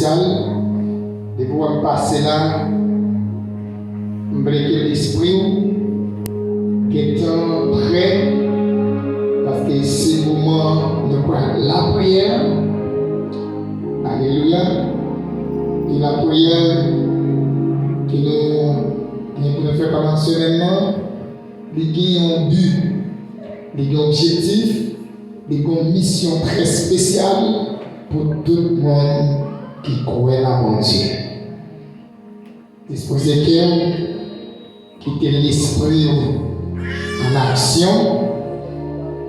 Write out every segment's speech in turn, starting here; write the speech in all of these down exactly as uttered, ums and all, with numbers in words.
Depi w ap pase la, m vle ke lespri w gentan prè, paske se moman nou pral lapriyè. Alelouya. E lapriyè ke nou gen pou nou fè pandan semèn nan, li gen yon bi, li gen objektif, li gen yon misyon trè espesyal pou tout moun ki kwè nan Bondye. Dispoze kè w, kite lespri w an aksyon.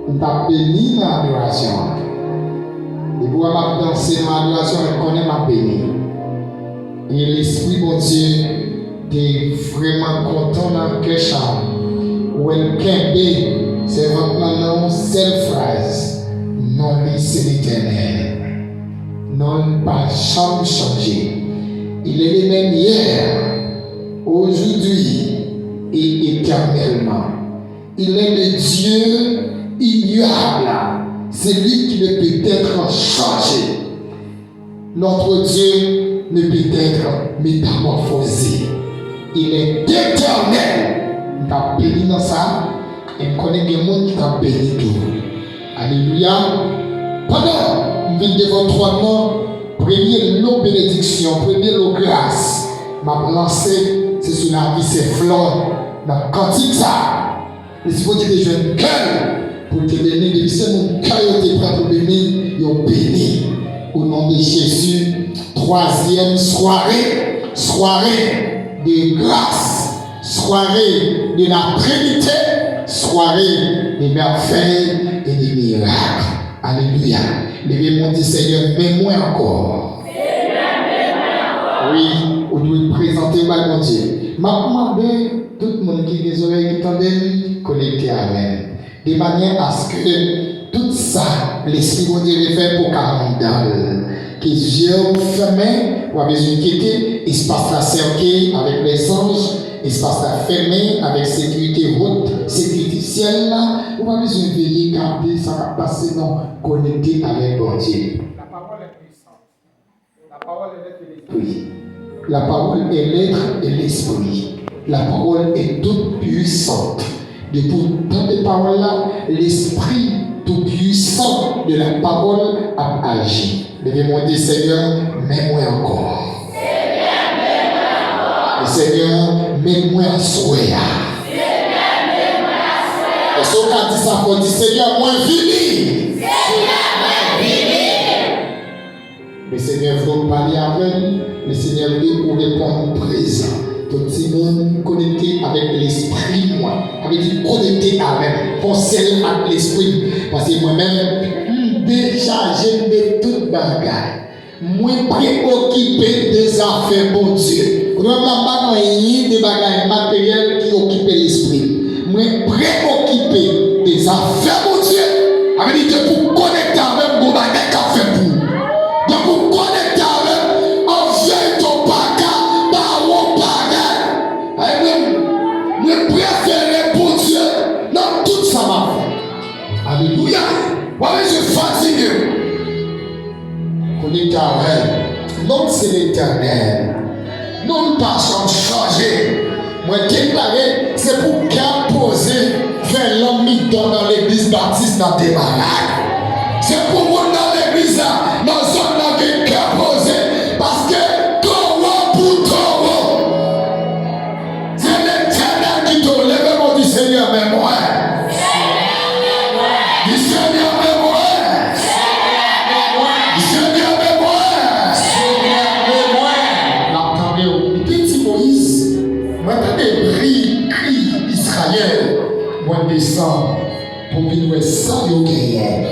M t ap beni nan adorasyon an. Depi w ap danse nan adorasyon an, konnen m ap beni. E lespri Bondye te vrèman kontan nan kè Cham. Ou wè l kenbe sèvant lan nan yon sèl fraz, non li se Letènèl. Non l pa janm chanje. Il est le même hier, aujourd'hui et éternellement. Il est le Dieu immuable. C'est lui qui ne peut être changé. Notre Dieu ne peut être métamorphosé. Il est éternel. M t ap beni nan sa, e m konnen gen moun ki t ap beni tou. Alelouya. Pandan m vin devan twòn nan, premye lo benediksyon, premye lo gras m ap lanse, se sou lavi sè Flò nan kantik sa. Lespri Bondye te jwenn kè l pou l te beni, depi se moun kè yo te prè pou beni, yo beni. O non de Jezi, twazyèm sware, sware de gras, sware de la Trinité, sware de mèvèy e de mirak. Alelouya. Leve men w di, Senyè, men mwen ankò. Wi, ou dwe prezante w bay Bondye. M ap mande tout moun ki gen zòrèy ki tande m, konekte avè m. De manyè aske tout sa Lespri Bondye vle fè pou ka anndan l. Ke zye w fèmen, w pa bezwen enkyete, espas la sèke avèk lèzanj, espas la fèmen avèk sekirite wot, sekirite syèl la, ou pa bezwen veye gade sa k ap pase, non, konekte avèk Bondye. La parole est puissante. La parole est l'être et l'esprit. La parole est l'être et l'esprit. La parole est toute puissante. Depi w tande pawòl la, Lespri Tou Pwisan de la pawòl ap aji. Leve men w di, Senyè, men mwen ankò. E Senyè, men mwen aswè a. Èske w ka di sa fò, di, Senyè, mwen vini? Senyè, mwen vini. Lesenyè vle w pale avè m, Lesenyè vle ou reponn prezan. Tout timoun konekte avèk lespri mwen. Sa vle di konekte avè m. Fè w syèl ak lespri m. Paske mwen menm, m dechaje m de tout bagay. Mwen preokipe de zafè Bondye. Kounye a m ap pale anyen de bagay materyèl ki okipe lespri m. Mwen preokipe de zafè Bondye. Sa vle di depi w konekte avè m, gon bagay k ap fèt pou ou. Depi w konekte avè m, anvèy to pa ka ba w bagay. Sa vle di mwen, mwen prefere Bondye nan tout sa m ap fè. Alelouya! W ap bezwen fatige. Konekte avè l. Non l se Letènèl. Non l pa janm chanje. Mwen deklare, se pou kè poze fè lanmitan nan legliz batis nan Demarak. Se pou moun nan legliz la, nan zòn nan gen kè poze, paske towo pou towo. Se Letènèl ki towo. Leve men w, di, Senyè, men mwen. Di, Senyè, men mwen. Di, Senyè, men mwen. L ap tande w. Li te di Moyiz, mwen tande kri, kri Izrayèl, mwen desann pou vin wè sa yo genyen.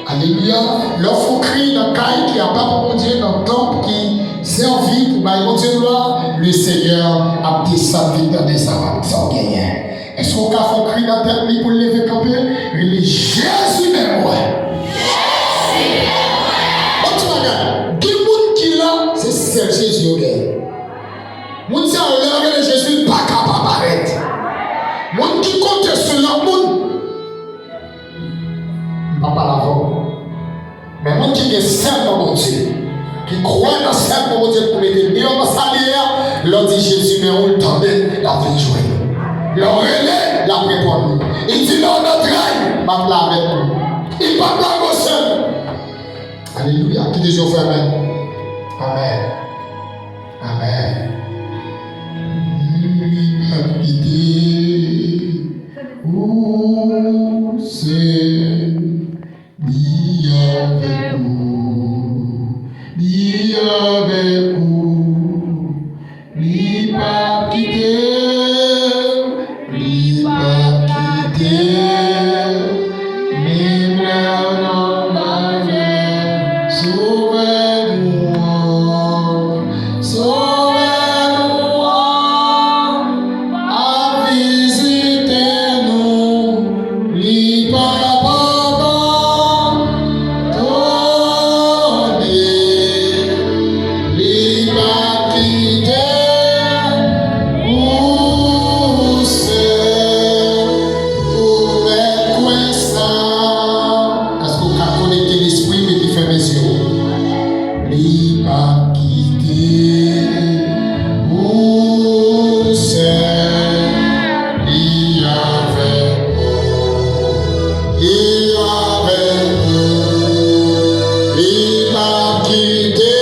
Alelouya. Lè w fè yon kri nan kay ki apa pou Bondye, nan tanp ki sèvi pou bay Bondye glwa, Lesenyè ap desann vin tande sa w ap, sa w genyen. Èske w ka fè yon kri nan tèt li pou l leve kanpe? Rele, Jezi, men mwen. Jezi, men mwen. Yon ti bagay. Gen moun ki la, se sèl Jezi yo genyen. Moun sa yo, lè yo rele Jezi, li pa ka pa parèt. Moun ki konte sou lòt moun, m pa pale avè w. Men moun ki gen sèlman Bondye, ki kwè nan sèl Bondye pou mete deyò nan sa l ye a, lè w di Jezi men ou, l tande, l ap vin jwenn ou. Lè w rele, l ap reponn ou. Li di lè w nan tray, m ap la avèk ou. Li p ap lage w sèl. Alelouya. Kite je w fèmen. Amèn. Amèn. Li p ap kite ou sèl. Li avèk ou, li avèk ou, li p ap kite w, li p ap kite w, menm lè w nan malè. Sovè nou an, Sovè nou an, ap vizite nou, li p ap abandone, li p ap kite ou sèl. Ou mèt kwè sa. Èske w ka konekte lespri w epi fèmen zye w? Li p ap kite ou sèl, li avèk ou, li avèk ou, li p ap kite,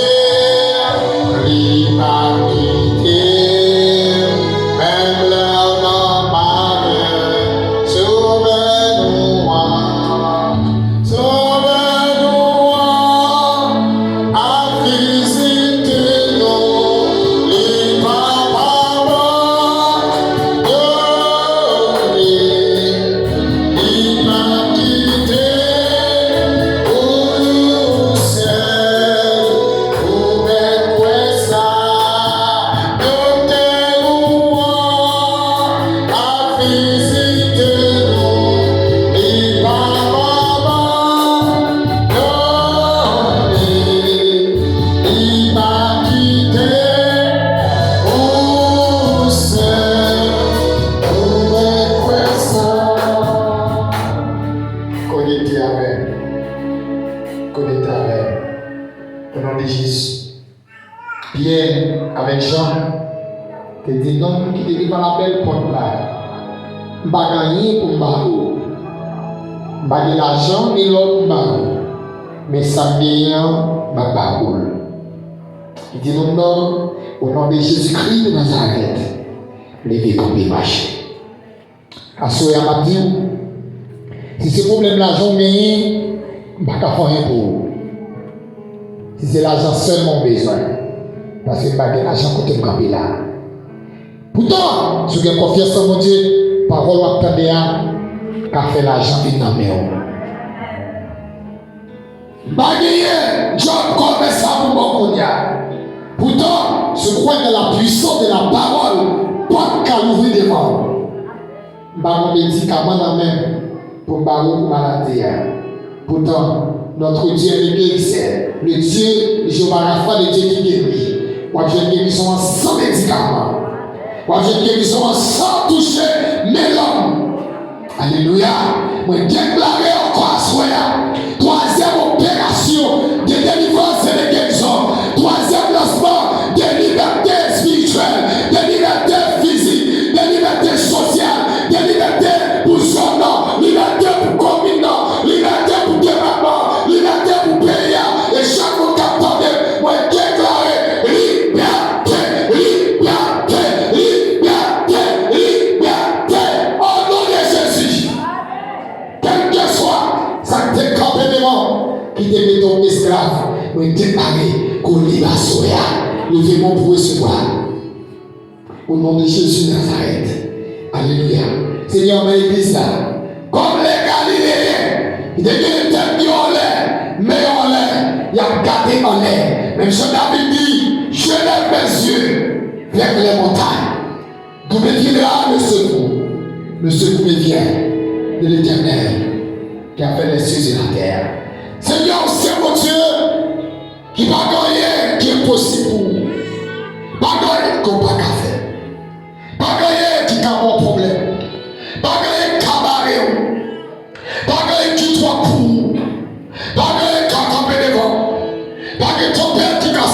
li p ap kite, menm lè w nan malè, Sovè nou an. Sovè nou an ap vizite nou, li p ap abandone, li p ap kite ou sèl. Ou mèt kwè sa, doktè nou an ap vizite nou, li p ap abandone, li p ap kite ou sèl. Ou mèt kwè sa. Konekte avè m. Konekte avè m. O non de Jezi. Pyè avèk Jan te di nonm ki te devan labèl pòt la, "M pa gen anyen pou m ba ou. M pa gen lajan ni lò pou m ba ou. Men sa m genyen an, m ap ba ou l." Li di nonm nan, "O non de Jezikri de Nazarèt, leve kanpe mache." Aswè a, m ap di w, si se pwoblèm lajan w genyen, m pa ka fè anyen pou ou. Si se lajan sèlman w bezwen, paske m pa gen lajan kote m kanpe la. Poutan, si w gen konfyans nan Bondye, pawòl w ap tande a ka fè lajan vin nan men w. M pa genyen djòb kòmèsan pou m ba w kounye a. Poutan, si w kwè nan la puissance de la parole, pòt ka louvri devan w. M pa gen medikaman nan men m pou m ba ou pou maladi a. Poutan, notre Dieu est le guérisseur. Le Dieu, Jewova Rafa, le Dieu qui guérit. W ap jwenn gerizon an san medikaman. W ap jwenn gerizon an san touche men lòm. Alelouya. Mwen deklare ankò aswè a, twazyèm operasyon de delivrans e de gerizon. Twazyèm lansman de libète espirityèl, de libète fizik, de libète sosyal, de libète pou zòn nan, libète pou komin nan, libète pou depatman, libète pou peyi a. E chak moun k ap tande m, mwen deklare libète, libète, libète, libète, o non de Jezi. Kèlkeswa sa k te kanpe devan w, ki te mete w esklav, mwen deklare ke w lib aswè a. Leve men w pou resevwa. O non de Jezi Nazarèt. Alelouya. Senyè, men legliz la. Kòm lè Galileyen, ki te gen tèt yo anlè, men yo anlè, y ap gade anlè. Menm jan David di, je lève mes yeux vers les montagnes. D'où me viendra le secours? Le secours me vient de l'Éternel qui a fait les cieux et la terre. Senyè, ou se Bondye ki pa gen anyen ki enposib pou ou. Pa gen anyen ke w pa ka fè. Pa gen anyen ki ka ba w pwoblèm. Pa gen anyen ki ka bare w. Pa gen anyen ki twòp pou ou. Pa gen anyen ki ka kanpe devan w. Pa gen tanpèt ki ka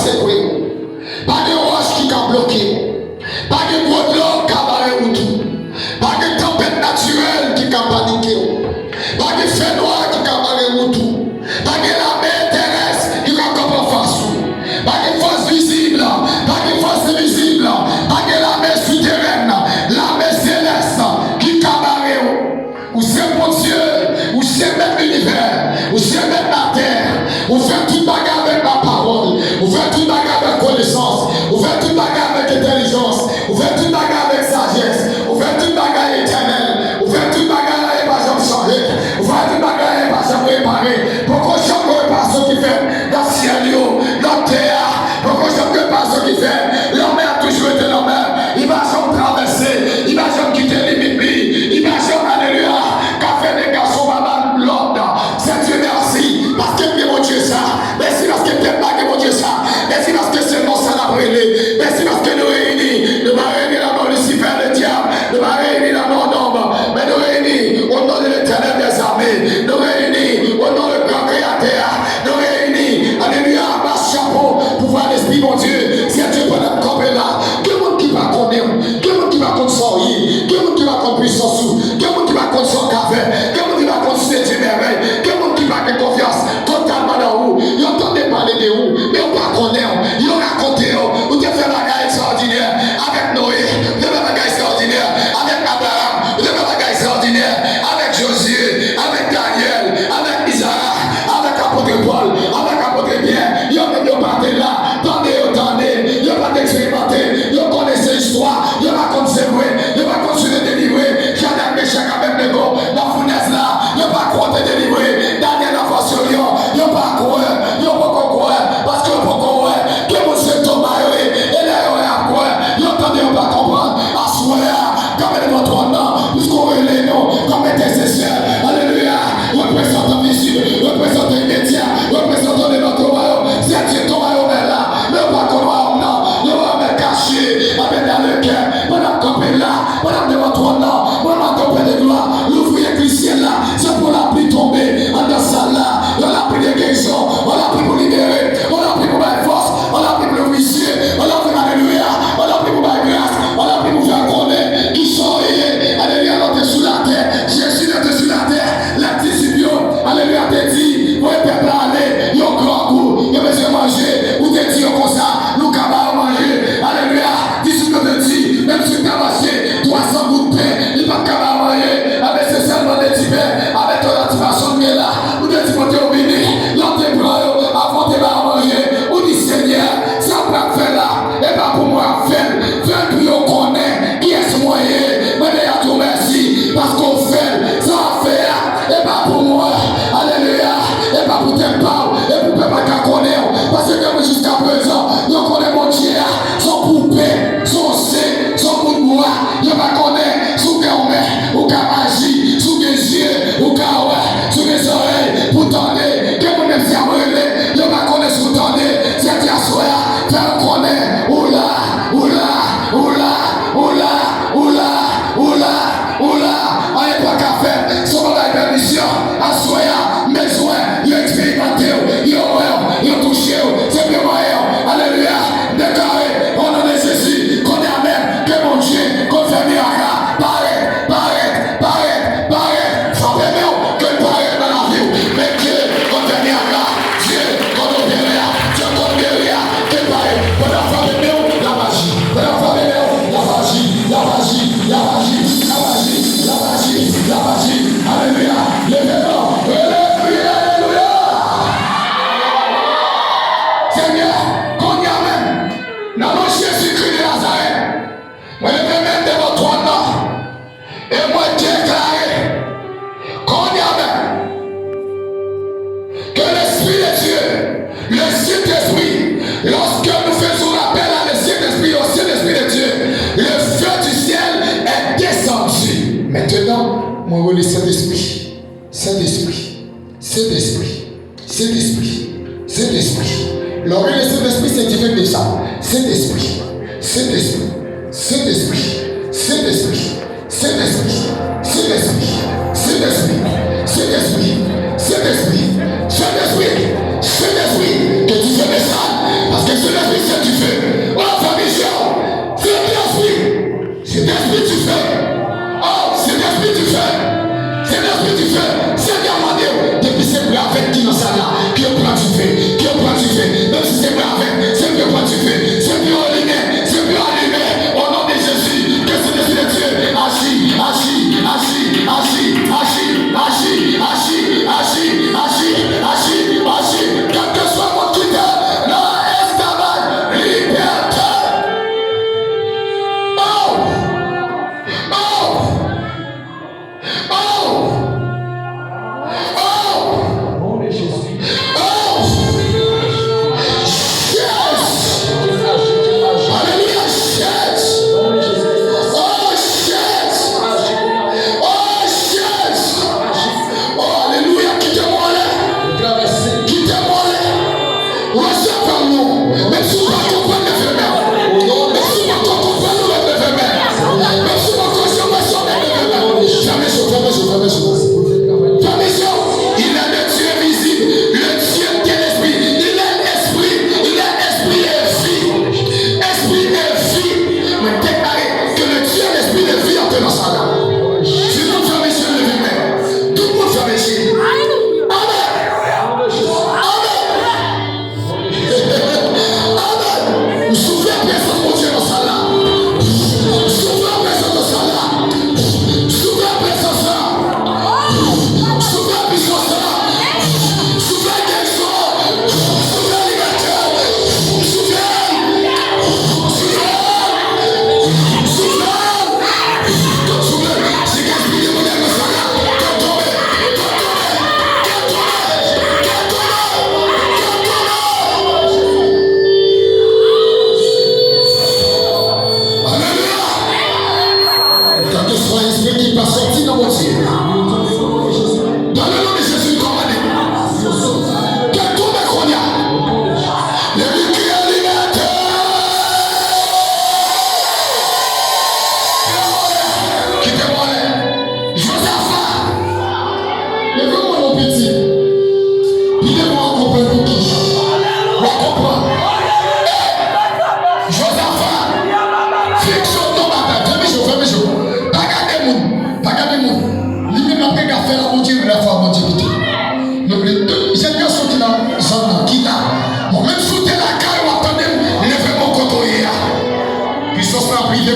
tout bagay avèk entèlijans, ou fè tout bagay avèk sajès, ou fè tout bagay etènèl, ou fè tout bagay la e pa janm chanje, ou fè tout bagay la e pa janm repare. Poko janm gen yon reparasyon ki fèt nan syèl yo, nan tè a. Poko janm gen reparasyon ki fèt. Lanmè a toujou rete lanmè. Li pa janm travèse. Li pa janm kite limit li. Li pa janm, alelouya, ka fè de gason pa ba lòd. Sètye, mèsi paske m gen Bondye sa. Mèsi paske tèt la gen Bondye sa. Mèsi paske se non sa n ap rele. Mèsi paske nou reyini. Nou pa reyini nan non Lisifè, ledyab. Nou pa reyini nan non nonm. Men nou reyini o non de Letènèl dèzame. Nou reyini o non le gran Kreyatè a. Nou reyini, alelouya, anba chapo pouvwa Lespri Bondye. Sètye, pandan n kanpe la, gen moun ki pa konnen w. Gen moun ki pa konn sa w ye. Gen moun ki pa konn pwisans ou. Gen moun ki pa konn sa w ka fè. Gen moun ki pa konn si se Dye mèvèy. Gen moun ki pa gen konfyans totalman nan ou. Yo tande pale de ou, men yo pa konnen w. Yo rakonte w. Ou te fè bagay ekstraòdinè avèk Noye. Ou te fè bagay ekstraòdinè avèk Abraram. Ou te fè bagay ekstraòdinè avèk Jozye, avèk Danyèl, avèk Izarak, avèk apot Pòl, avèk apot Pyè. Yo menm yo pa te la. Tande yo tande. Yo pa t eksperimante. Yo konnen se istwa. Yo pa konn se vre. Yo pa konn si w te delivre Chadrak, Mechak, Abèdnego nan founèz la. Yo pa kwè w te delivre Danyèl nan fòs yo lyon. Yo pa kwè. Yo poko kwè. Paske yo poko wè. Gen moun se tonba yo ye. E lè yo wè y ap kwè. Yo tande yo pa konprann. Aswè a, kanpe devan twòn nan. Piske w rele nou kòm entèsesè. Alelouya. Reprezantan vizib. Reprezantan imedya. Reprezantan de lòt tonba yo. Sètye, tonba yo ouvè la. Men yo pa konn wayòm nan. Yo wayòm nan kache. Anben, dan le kè. Pandan n kanpe la. Pandan m devan twòn nan, mwen m a tonbe de glwa, louvri ekri syèl la, se pou lapli tonbe anndan sal la, yon lapli de gerizon, yon lapli pou libere, yon lapli pou bay fòs, yon lapli pou louvri zye, yon lapli, alelouya, yon lapli pou bay gras, yon lapli pou fè konnen kisa w ye, alelouya, lè w te sou latè, Jezi lè te sou latè, lè disip yo, alelouya, te di, voye pèp la ale, yo grangou, yo bezwen manje, ou te di yo konsa, nou ka ba yo manje, alelouya, disip yo te di, menm si w ta mache, twa san goud pen, li p ap ka ba yo anyen. Anben, se sèlman de ti pen, avèk yon ti fason l gen la. Ou te di kote yo vini, lè w te pran yo, avan w te ba yo manje. Ou di, Senyè, sa w pral fè la, e pa pou mwen w ap fè l. Fè l pou yo konnen kiyès mwen ye. Mwen deja di w mèsi, paske w fè l. Sa w ap fè a, e pa pou mwen. Alelouya. E pa pou tèt pa w. E pou pèp la ka konnen w. Paske depi jiskaprezan, yo konnen Bondye a, se yon poupe, se yon se, se yon bout bwa. Yo pa konnen si w gen yon men, ou ka aji, si w gen zye, ou ka wè, si w gen zòrèy pou tande. Gen moun menm si y ap rele, yo pa konnen si w tande. Se di aswè a, fè yo konnen ou la, ou la, ou la, ou la, ou la, ou la, ou la, ou la. Anyen pa ka fèt san w pa bay pèmisyon. Aswè a, m bezwen yo eksperimante w, yo wè w, yo touche w, se pi mwayen w. Alelouya. M deklare, o non de Jezi, kounye a menm, ke Bondye, konn fè mirak la, parèt, parèt, parèt, parèt, frape men w, ke l parèt nan lavi w. Men Dye konn fè mirak la, Dye konn opere a, Dye konn geri a, ke l parèt. Pandan w frape men w, l ap aji. Pandan w frape men w, l ap aji, l ap aji, l ap aji, l ap aji, l ap aji, l ap aji. Alelouya. Leve men w, rele, kriye, alelouya. Senyè, kounye a menm, nan non Jezikri de Nazarèt, mwen leve men m devan twòn nan, e mwen deklare, kounye a menm, ke Lespri de Dye, le Saint-Esprit, lorsque nous faisons appel à le Saint-Esprit, au Saint-Esprit de Dieu, le feu du ciel est descendu. Maintenant, mwen rele Sentespri. Sentespri. Sentespri. Sentespri. Sentespri. Lè w rele Sentespri, se dife k desann. Sentespri. Sentespri. Sentespri. Sentespri. Sentespri, Sentespri, Sentespri, ke dife desann, paske Sentespri se dife. O, fè misyon, Sentespri, Sentespri dife. O, Sentespri dife, Sentespri dife. Senyè mande w, depi se bravèt ki nan sal la, ke yo pran dife, ke yo pran dife. Menm si se bravèt, se pou yo pran dife, se pou yo limen, se pou yo limen. O non de Jezi, ke Sentespri de Dye aji, aji,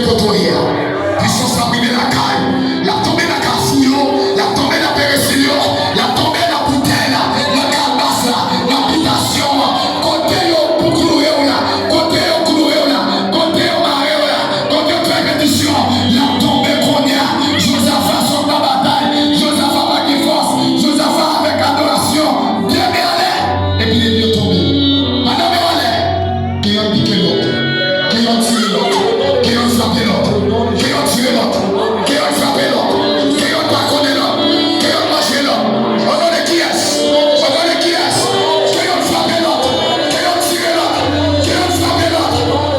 Kote w ye a. Pwisans la rive lakay. L ap tonbe nan kafou yo. L ap tonbe nan peresil yo. L ap tonbe nan boutèy la. Nan kalbas la. Nan bitasyon an. Kote yo pou kloure w la. Kote yo kloure w la. Kote yo mare w la. Kote yo fè petisyon. L ap tonbe kounye a. Jozafa sot nan batay. Jozafa pa gen fòs. Jozafa avèk adorasyon. De men anlè. Epi lènmi yo tonbe. Pandan men w anlè. Ke yonn pike lòt. Ke yonn tire lòt. Ke yonn frape lòt. Ke yonn tire lòt. Ke yonn frape lòt. Ke yonn pakone lòt. Ke yonn manje lòt. O non de kiyès? O non de kiyès? Ke yonn frape lòt. Ke yonn tire lòt. Ke yonn frape lòt.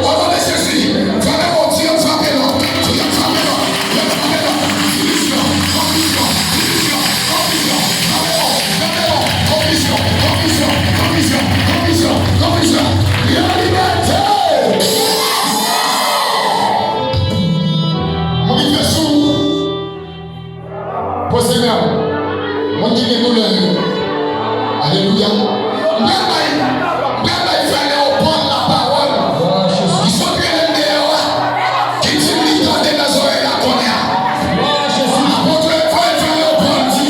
O non de Jezi. Frape lòt, di yonn frape lòt. Di yonn frape lòt. Yonn frape lòt. Divizyon, konfizyon, divizyon, konfizyon. Frape lòt. Frape lòt. Konfizyon, konfizyon, konfizyon, konfizyon, konfizyon. Yon libète! Mwen ki fè sou. Poze men w. Moun ki gen doulè yo. Alelouya. M pral bay, m pral bay frè Leopòl lapawòl. Ki sot rele m deyò a. Ki di m li tande nan zòrèy la kounye a. Apot Leopòl, frè Leopòl di,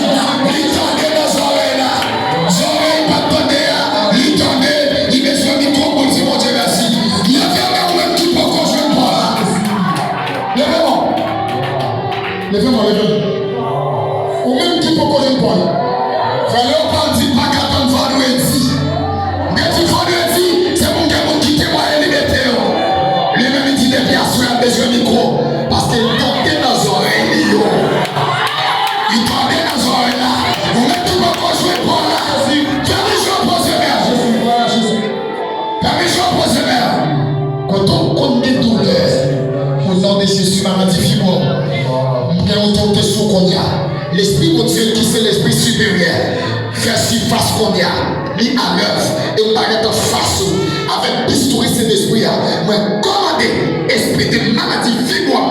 li tande nan zòrèy la. Zòrèy pa t tande a, li tande, li bezwen mikwo pou l di Bondye mèsi. Leve men w ou menm ki poko jwenn pò la. Leve men w. Leve men w, leve men w. Ou menm ki poko jwenn pò la. Frè Leopòl di pa ka tann vandredi. Depi vandredi, se pou m gen moun ki temwaye li mete yo. Li menm li di depi aswè a l bezwen mikwo. Paske l tande nan zòrèy li yo. Li tande nan zòrèy la. Ou menm ki poko jwenn pò la. Fèmen je w, poze men w. Fèmen je w, poze men w. Kote w konn gen doulè. O non de Jezi, maladi fibwòm. M gen otorite sou w kounye a. Lespri Bondye ki se lespri siperyè. Fè sifas kounye a. Li alèv. E m pa gentan fas ou. Avèk bistouyi Sentespri a. Mwen kòmande espri de maladi fibwòm.